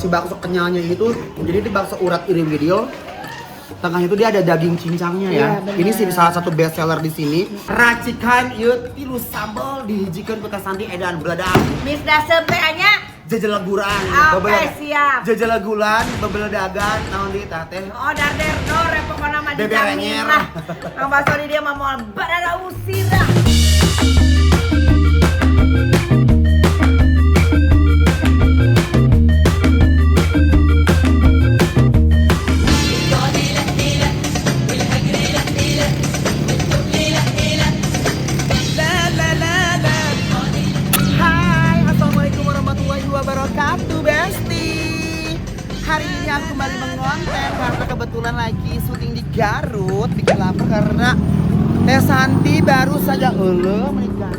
Si bakso kenyalnya itu, jadi itu bakso urat iri widil. Tengahnya itu dia ada daging cincangnya ya. Iya, ini sih salah satu best seller di sini. Racikan ieu tilu sambal dihijikeun ku Teh Santi edan beledak. Mis dasem teh anya. Jejeleguran. Oke, siap. Jejelegulan, bebeledagan, naon deui tah teh? Oh, darder dor ya pokoknya mah dijamin Beberenyer. Lah. Kang bakso di dia mah moal barada usir lah. Hai, assalamualaikum warahmatullahi wabarakatuh, Besti. Hari ini aku kembali mengonten karena kebetulan lagi syuting di Garut. Bikin lapar karena Teh Santi baru saja euleuh menikah.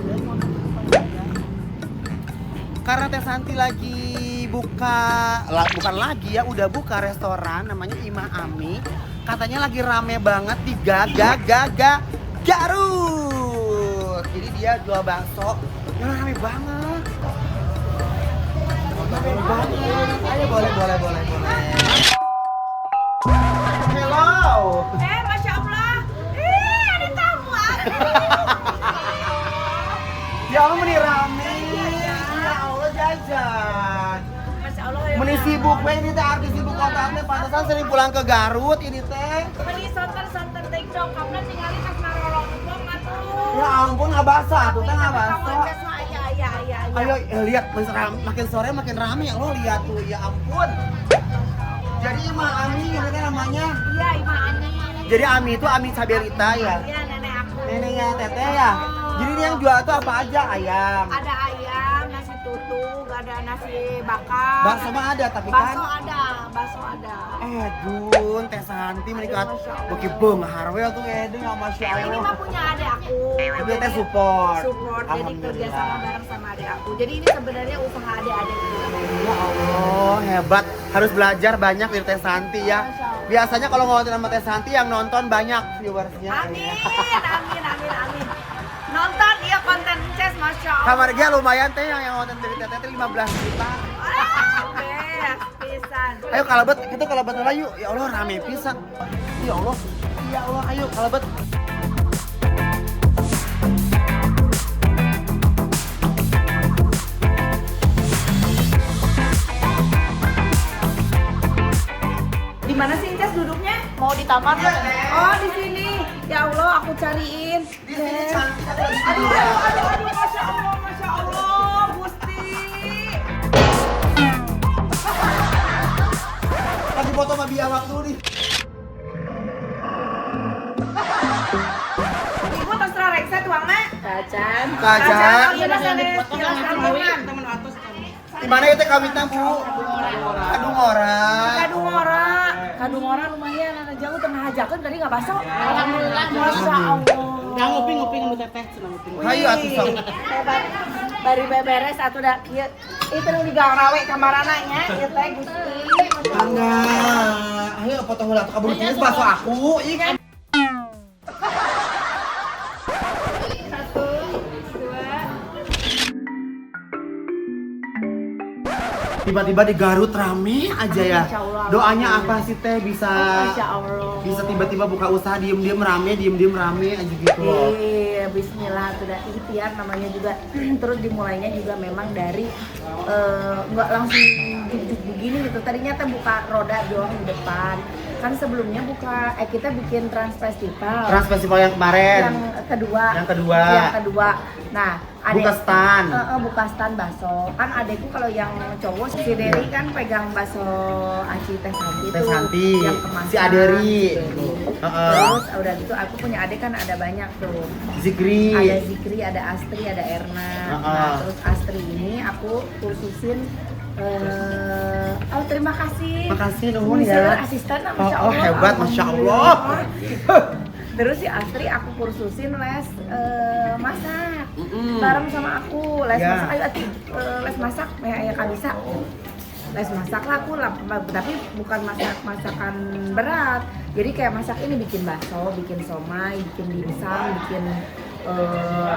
Karena Teh Santi lagi buka, bukan lagi ya, udah buka restoran namanya Imah Ami. Katanya lagi rame banget di Garut. Jadi dia jual bakso, ya rame banget. Rame banget. Ayo boleh boleh boleh boleh. Hello. Masya Allah. Ada tamu aku. Ya Allah meni rame. Ya Allah jajan. Masya Allah. Ya Meni Allah. sibuk we ini teh artis ibu kota teh pantesan sering pulang ke Garut ini teh. Meni sonten-sonten teh dong, kamu tingali pas marolong atuh. Ya ampun ngabasa tuh teh ngabasa. Iya, iya, iya. Ayo lihat makin sore makin rame ya Allah lihat tuh ya ampun. Jadi Imah Ami ini teh namanya. Iya, Imah Ami. Jadi Ami itu Ami Cabelita ya. Iya, nenek aku. Neneknya Teteh ya. Jadi dia yang jual tuh apa aja? Ayam. Ada ayam, nasi tutuk, ada nasi bakar. Bakso mah ada tapi kan. Bakso ada, bakso ada. Dun, Teh Santi menikah beki beunghar we tuh Edun, ya Masya Allah. Ini mah punya adik aku. Tapi Teh support. Support, jadi kerja sama bareng sama adik aku. Jadi ini sebenarnya usaha adik-adik. Ya Allah, hebat. Harus belajar banyak dari Teh Santi ya. Biasanya kalau ngonten sama Teh Santi yang nonton banyak viewersnya. Amin, amin, amin, amin. Nonton iya konten Ces, Masya Allah. Kamar dia lumayan teh yang nonton dari Teteh teh 15 juta. Ah, best pisan. Ayo kalebet, kita kalebet lah yuk. Ya Allah rame pisan. Ya Allah. Ya Allah, ayo kalebet. Di mana sih Ces duduknya? Mau di taman Iya, kan? Oh, di sini. Ya Allah, aku cariin. Di sini cantik aku lagi Aduh, tidur. aduh, aduh, aduh, Masya Allah, Masya Allah, Gusti. Lagi foto sama biawak dulu nih. Ibu tos reksa tuangna. Kacan. Kacan. Iya, Mas Anes. Tilas tambahan. Di mana itu kawitna, Bu? Kadungora. Kadungora. Kadungora lumayan, ada jauh tengah hajakeun tadi nggak basah. Alhamdulillah. Masya Allah. Nggak ngopi-ngopi sama teteh, senang ngopi. Hayu atuh sok. Hebat. Bari beberes atuh da kieu. Itu nu digawe kamarana nya ieu teh Gusti. Mangga. Ayo foto heula atuh kabur tiis bakso aku. Ih kan. 1, 2. Tiba-tiba di Garut rame aja ya. Masya Allah. Doanya apa sih Teh bisa Masya Allah. bisa tiba-tiba buka usaha diem-diem rame, diem-diem rame aja gitu loh. Iya, bismillah sudah ikhtiar namanya juga. Terus dimulainya juga memang dari nggak langsung juk-juk begini gitu. Tadinya teh buka roda doang di depan. Kan sebelumnya buka kita bikin Trans Festival. Trans Festival yang kemarin. Yang kedua. Yang kedua. Yang kedua. Nah, adek, Buka stand. Buka stand bakso. Kan adekku kalau yang cowok si Derry kan pegang bakso aci Teh Santi Teh tuh. Santi. Yang kemasan. Si Aderi. Si Aderi. Heeh. Terus udah gitu aku punya adek kan ada banyak tuh. Zikri. Ada Zikri, ada Astri, ada Erna. Heeh. Nah, terus Astri ini aku kursusin oh terima kasih. Makasih nuhun Ini ya. Asisten, Masya Oh, oh Allah. hebat, Masya Allah. Terus si Astri aku kursusin les masak. Bareng sama aku les Ya. masak. Ayo atuh les masak ya ya kan bisa. Les masak lah aku lah, tapi bukan masak masakan berat. Jadi kayak masak ini bikin bakso, bikin somai, bikin dimsum, bikin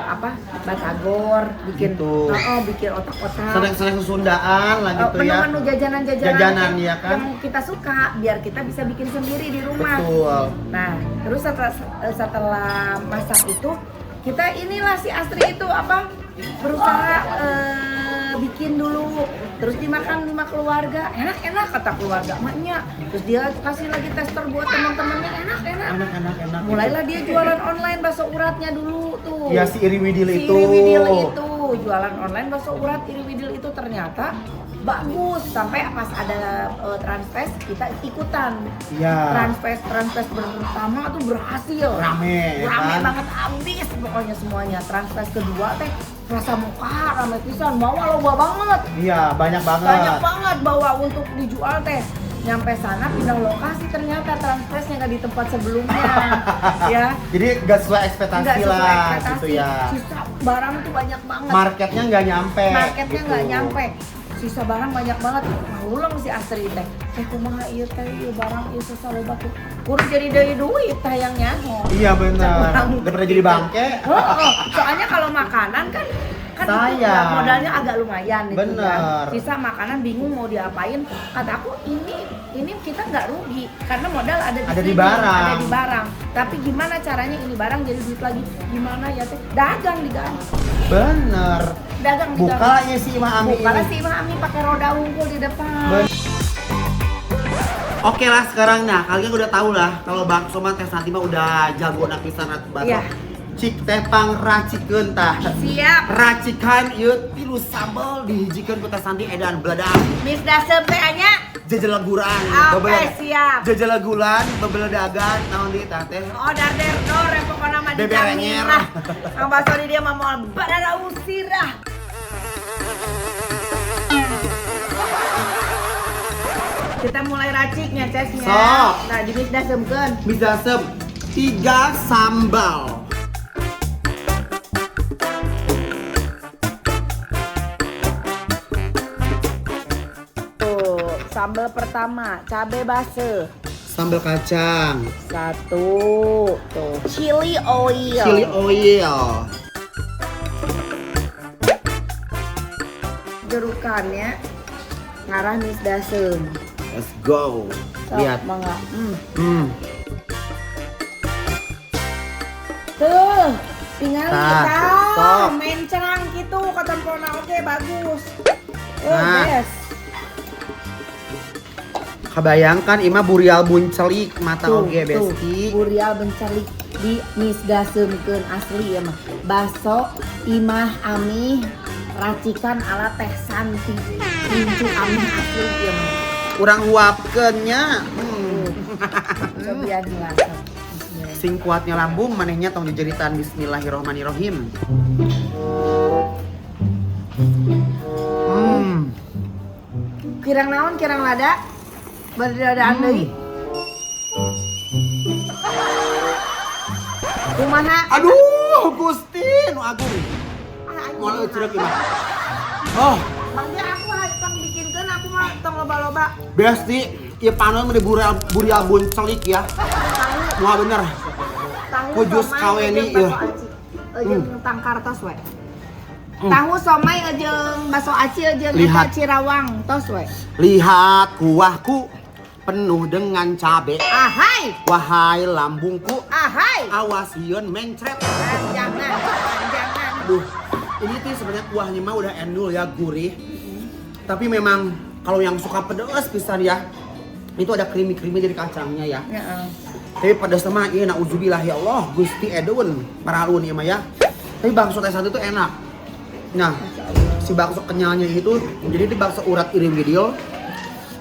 apa batagor, bikin Gitu. Bikin otak-otak. Seneng-seneng Sundaan lah gitu ya. Menu-menu jajanan-jajanan Jajanan, ya kan? yang kita suka biar kita bisa bikin sendiri di rumah. Betul. Nah, terus setelah masak itu kita inilah si Astri itu apa berusaha bikin dulu, terus dimakan 5 keluarga, enak-enak kata keluarga maknya, terus dia kasih lagi tester buat teman-temannya, enak-enak. Enak-enak. Mulailah dia jualan online bakso uratnya dulu tuh. Ya si Iri Widil Si itu. Iri Widil itu jualan online bakso urat Iri Widil itu ternyata bagus sampai pas ada Transfest kita ikutan. Iya. Transfest pertama tuh berhasil. Rame, ya Rame kan? banget habis pokoknya semuanya. Transfest kedua teh rasa muka rame pisan, bawa loba banget. Iya, banyak banget. Banyak banget bawa untuk dijual teh. Nyampe sana pindah lokasi ternyata Transfestnya nggak di tempat sebelumnya. Ya. Jadi nggak sesuai ekspektasi Nggak sesuai lah ekspektasi. gitu ya. Sisa barang tuh banyak banget. Marketnya nggak nyampe. Marketnya gitu. nggak nyampe. Sisa barang banyak banget. Ngulang si Astri teh. Teh kumaha ieu teh ieu barang ieu sisa loba tuh. Kudu jadi deui duit teh yang nyaho. Iya benar. Daripada jadi bangke. Heeh. Soalnya kalau makanan kan itu Sayang. modalnya agak lumayan gitu Bener. kan. Sisa makanan bingung mau diapain. Kata aku ini kita nggak rugi karena modal ada di Ada di sini, barang. ada di barang. Tapi gimana caranya ini barang jadi duit lagi? Gimana ya teh? Dagang diganti. Bener. Dagang diganti. Bukalanya si Imah Ami Bukalah ini. si Imah Ami pakai roda unggul di depan. Oke lah sekarang, nah kalian udah tahu lah kalau bakso mah Teh Santi mah udah jago nak pisan atuh bakso. Iya. Cik teh pangracikeun tah. Siap. Racikan ieu 3 sambal dihijikeun ku Teh Santi edan beledak. Mis dasem teh anya. Jejeleguran. Oke, siap. Jejelegulan, bebeledagan, naon deui tah teh? Oh, darder dor pokona mah Beberenger. dijamin lah. Kang bakso di dia mah moal badara usir ah. Kita mulai raciknya, Cesnya. Sok. Nah, di mis dasemkeun. Mis dasem 3 sambal. Tuh, sambal pertama, cabe basah. Sambal kacang. 1, tuh. Chili oil. Chili oil. Jerukannya ngarah mis dasem. Let's go. Sok, Lihat. mangga. Tuh, tinggal Tah, kita sok. mencrang gitu ketempona, oke bagus. Oh, Nah. yes. Kebayangkan imah burial buncelik mata Tuh, oge tuh, besti. Burial bencelik di misdaseumkeun asli ya mah. Baso Imah Amih racikan ala Teh Santi. Incu Amih asli ya mah. Urang huapkeun nya. Cobian lah. Sing kuatnya lambung manehnya tong dijeritan bismillahirrohmanirrohim. Kirang naon kirang lada? Berdadaan deui. Kumaha? Aduh, Gusti nu agung. Moal euceureup ieu mah. Oh, Mangga aku pang bikinkeun aku mah tong loba-loba. Besti, ieu panon mah di burial buncelik ya. Tahu, Wah bener. tahu Kujus somai kaweni jeung ieu. bakso aci. Jeung tangkar tos we. Tahu somai jeung bakso aci jeung eta Lihat. Cirawang tos we. Lihat kuahku penuh dengan cabe. Ahai, Wahai lambungku, ahai. awas hieun mencret. Jangan, jangan. Aduh, ini tuh sebenarnya kuahnya mah udah endul ya, gurih. Tapi memang kalau yang suka pedes pisan ya, itu ada krimi-krimi dari kacangnya ya. Heeh. Tapi pedes mah ieu nauzubillah ya Allah, Gusti Edun, paralun ieu mah ya. Tapi bakso Teh Santi itu enak. Nah, si bakso kenyalnya itu jadi di bakso urat Iri Widil.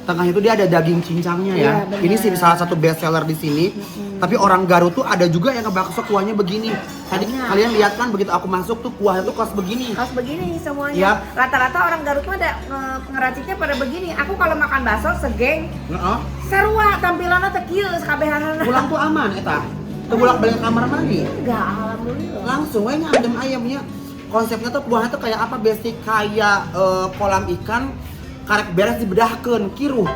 Tengahnya itu dia ada daging cincangnya ya. Iya, benar. Ini sih salah satu best seller di sini. Tapi orang Garut tuh ada juga yang ngebakso kuahnya begini. Tadi Banyak. kalian lihat kan begitu aku masuk tuh kuahnya tuh kelas begini. Harus begini semuanya. Iya. Rata-rata orang Garut mah ada ngeraciknya pada begini. Aku kalau makan bakso segeng Heeh. sarua tampilannya teh kieu sakabehanana. Pulang tuh aman eta. Tuh bolak balik ke kamar mandi. Enggak, alhamdulillah. Langsung we adem ayamnya. Konsepnya tuh kuahnya tuh kayak apa basic kayak kolam ikan karek beres dibedahkeun kiruh.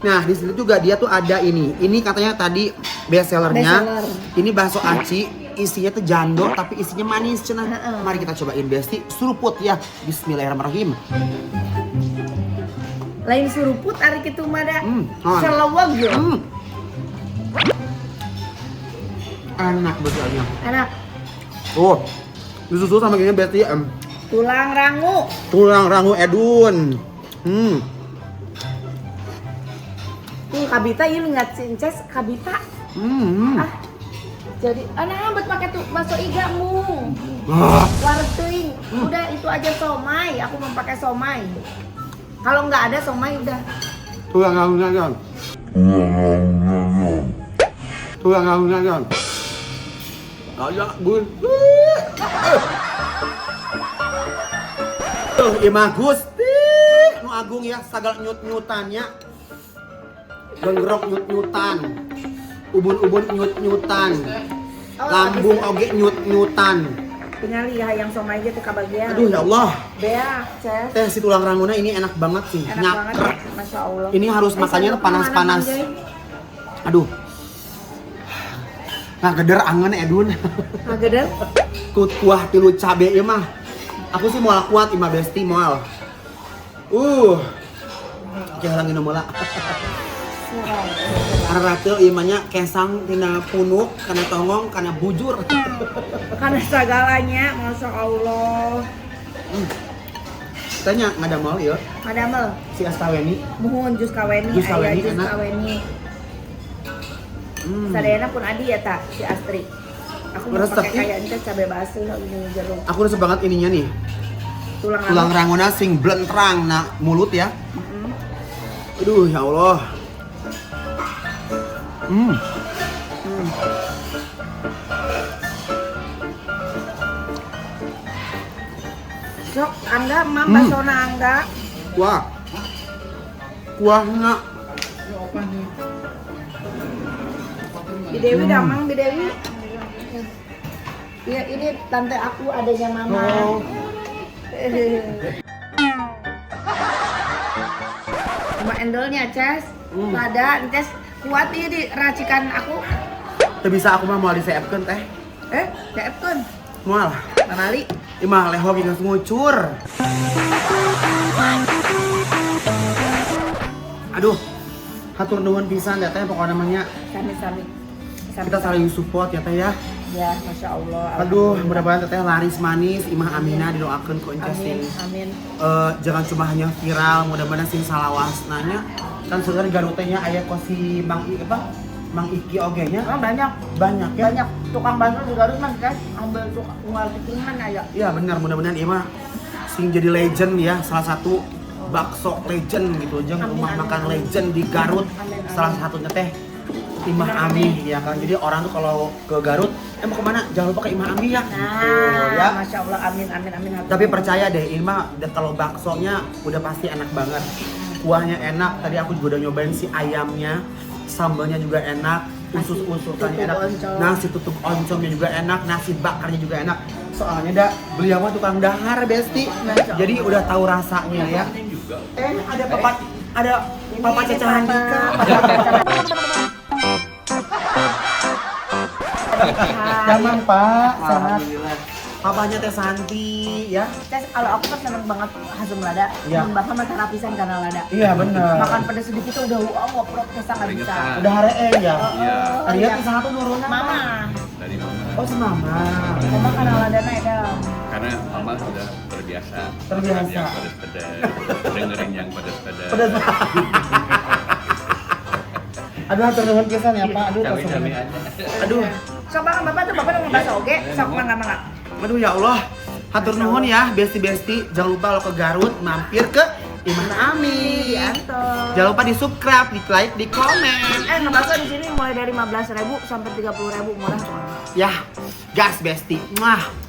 Nah, di sini juga dia tuh ada ini. Ini katanya tadi best sellernya. Best seller. Ini bakso aci, isinya tuh jando tapi isinya manis cenah. Mari kita cobain Besti, suruput ya. Bismillahirrahmanirrahim. Lain suruput ari kitu mah da. Oh. Seleweg yo. Enak betulnya. Enak. Oh, disusul sama gini Besti, Tulang rangu. Tulang rangu edun. Tuh kabita ieu nggak cinces kabita. Ah. Jadi anak bet pakai tuh bakso iga mung. Ah. Wareg teuing. Udah itu aja somai, aku mau pakai somai. Kalau nggak ada somai udah. Tulang rangu edun. Tulang rangu edun. Kayak gue. Tuh, Imah Gusti nu agung ya, sagala nyut-nyutannya. Genggerok nyut-nyutan. Ubun-ubun nyut-nyutan. Oh, Lambung oge nyut-nyutan. Tinggal ya yang somai gitu kabagian. Aduh ya Allah. Bea, Ces. Teh si tulang ranguna ini enak banget sih. Enak banget, Nyakrek. Masya Allah. Ini harus makannya tuh panas-panas. Sendoknya mana, Mang? Aduh. Nah, geder angen edun. Nah, geder. Kut kuah tilu cabe ieu mah. Aku sih moal kuat imah Besti moal. Oke, halang minum heula. Ararate ieu mah nya kesang tina punuk, kana tonggong, kana bujur. Karena segalanya, Masya Allah. Tanya ngadamel ieu Ngadamel. Si Astaweni. Muhun jus kaweni, Jus kaweni, aya jus enak. kaweni. Sadayana pun adi ya tak si Astri. Aku mau Resep, pakai ih. kayak ente cabai basah ini jeruk. Aku resep banget ininya nih. Tulang Tulang rangu. ranguna sing blentrang na mulut ya. Aduh ya Allah. Sok, Angga, mam basona Angga. Wah. Kuahnya. Bi Dewi damang Bi Dewi. Iya, ini tante aku adanya mama. Oh. Cuma endelnya, Ces. Lada, Ces. Kuat ini di racikan aku. Teu bisa aku mah moal diseepkeun teh. Seepkeun. Moal. Mamali. Imah leho geus ngucur. Aduh. Hatur nuhun pisan ya teh pokoknya namanya. Sami-sami. Sami-sami. Kita saling support ya teh ya. Ya, Masya Allah. Aduh, mudah-mudahan teteh laris manis, Imah Aminah didoakeun ku Encas Amin, sing. amin. Jangan cuma hanya viral, mudah-mudahan sing salawas nanya. Kan sebenarnya Garut teh nya aya kos si Mang I, apa? Mang Iki oge nya. Oh, banyak. Banyak ya? Banyak tukang bakso di Garut mah, guys. Ambil tukang unggal tikungan aya. Iya benar, mudah-mudahan Imah sing jadi legend ya, salah satu bakso legend gitu, jeung Amin, rumah amin, makan amin. legend di Garut. Amin, amin. Salah satunya teh Imah Amih ya kan. Jadi orang tuh kalau ke Garut, mau kemana? Jangan lupa ke Imah Amih ya. Nah, Gitu, ya. Masya Allah, amin, amin, amin. Tapi percaya deh, Imah kalau baksonya udah pasti enak banget. Kuahnya enak. Tadi aku juga udah nyobain si ayamnya, sambalnya juga enak, usus-ususannya Nasi enak, tutuk oncom. nasi tutuk oncomnya juga enak, nasi bakarnya juga enak. Soalnya dah beliau mah tukang dahar, Besti. Jadi udah tahu rasanya ya. Ada papa, ada Ini papa ini Caca Handika. Damang Pak, sehat. Papanya Teh Santi ya. Tes, kalau aku kan seneng banget hasum lada. Iya. Seneng banget sama terapisan karena lada. Iya benar. Makan pedas sedikit tuh udah wow, ngoprok terus nggak bisa. Udah haree ya. Iya. Tadi tuh satu nurun Mama. Dari mama. Oh, semama. Mama karena lada naik dong. Karena mama sudah terbiasa. Terbiasa. Makan yang pedas-pedas, dengerin yang pedas-pedas. Pedas. Aduh, hatur nuhun pisan ya, Pak. Aduh, Cawe-cawe langsung. aja. Aduh. Sok banget bapak tuh bapak udah ngebahas oge, sok mangga mangga. Aduh ya Allah. Hatur nuhun ya, besti-besti. Jangan lupa kalau ke Garut mampir ke Imah Amih. Dianto. Jangan lupa di subscribe, di like, di komen. Ngebakso di sini mulai dari 15.000 sampai 30.000 murah. Ya, gas besti. Mwah.